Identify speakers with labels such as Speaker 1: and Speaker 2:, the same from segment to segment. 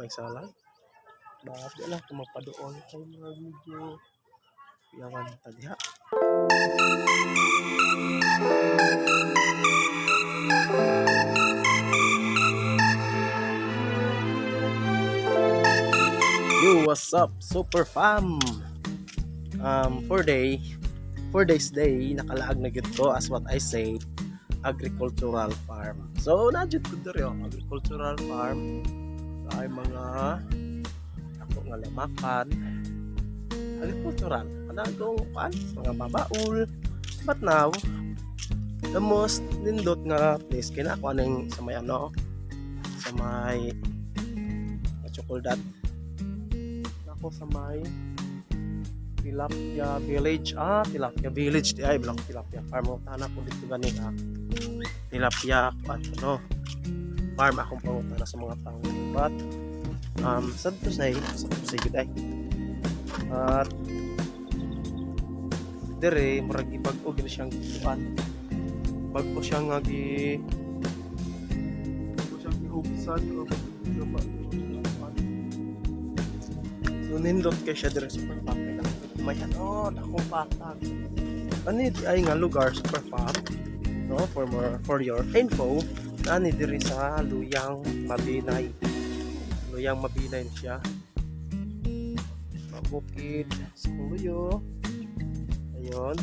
Speaker 1: May salang. But di lang kung magpaduol kay mga video. Yawan ta diha. Yo, what's up, super fam? For days day, nakalaag na gyud ko, as what I say, agricultural farm. So, naa jud ko diri oh, agricultural farm. Ay mga ako nga lamakan. Agricultural. Kanang kuan, mga babaul. But now, the most nindot nga place kay na ako aning sa may ano, sa may chocolate ako sa may Tilapia Village. Ah, Tilapia Village. Di ay, bilang Tilapia Farm. Tana ko dito gani ha. Tilapia at ano, farm akong pangutana sa mga tao. But, sad to say gud ay. At, dire, murag ibag-o gina siyang kuan. Bag-o siya nga gi
Speaker 2: Ko siyang gihugsan o gaba.
Speaker 1: So nindot kay siya dire, super fam. Kay may ano, dakong patag. Ani di ay nga lugar, super fam. No, for more for your info, ani diri sa Luyang Mabinay. Luyang Mabinay ni siya. Mabukid sa Luyo. Ayun.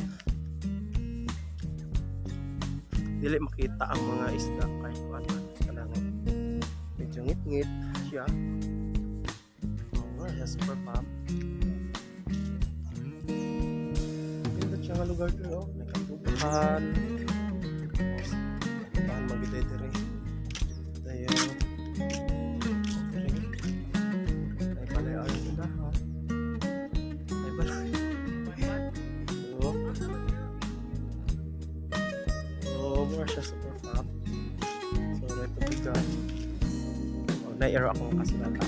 Speaker 1: Dili makita ang mga isda kay kuan man kanang medyo ngit-ngit siya. Oo nga, siya, super fam. Ganda siya nga lugar doon, oh. May katubuhan. Katubuhan magiday dire. Dayon. Dire. Ay balay ang tindahan. Ay balay. So, more siya, super fam. So, may tubigan. Oh, na-error akong kasulata.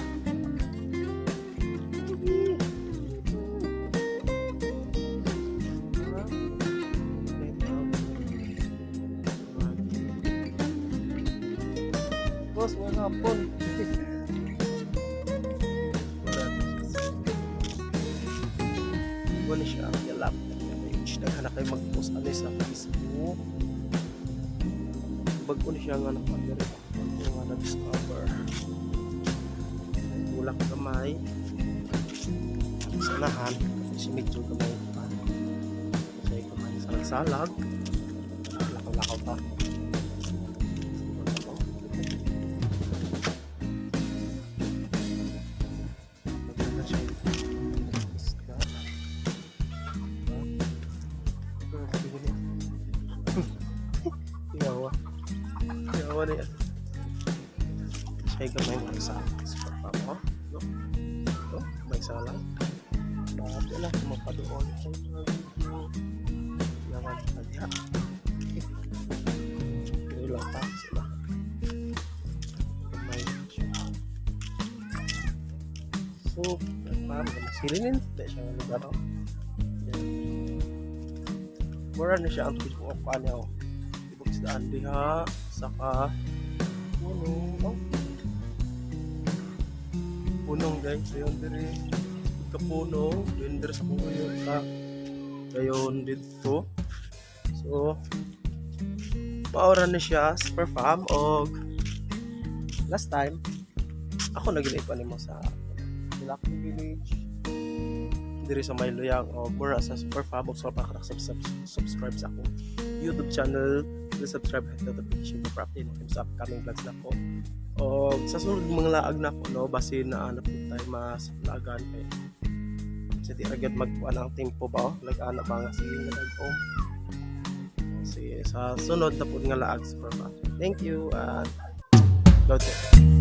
Speaker 1: Boss, mga hapon. Wala na siya. Wala siya ang yalap. Daghan na kayo mag-post ani sa Facebook. Bago ni siya nga nakadiri ako nga na-discover. Bulak gamay. Sa unahan, kasi medyo gamay pa. Kasi gamay salag-salag. Lakaw-lakaw pa. Wala ko. Maganda siya yung isda. Ah, sige niya. Yawa. Yawa na yan. Siya gamay mga sa super fam, oh. No? Ito, may salang. Bakit wala kung mapadoon sa mga video. Yawan ta diha. Dili lang pa sila. Gamay siya. So, fam, silinin. Di siya nga lugar, oh. Yan. Mura na siya ang tibuok pa niya, oh. Tibok isdaan diha, saka punong, oh. Punong guys, ayun dire. Kapunong, yun dire sa puno sa dayon dito. So, maura na siya, super fam, og last time ako nagilay nimo sa Tilapia Village diri sa may Luyang o mura sa super fam og so pa ka subscribe sa akong YouTube channel. Please subscribe at notification for update mo sa upcoming vlogs nako. O sa sunod mga laag nako, no, basin na ano po tayo mas laagan kay sa di agad magkuan ang tempo ba, oh, nag-ana ba nga sige nga nag-om. Sige, sa sunod na pud nga laag, super fam. Thank you and God bless.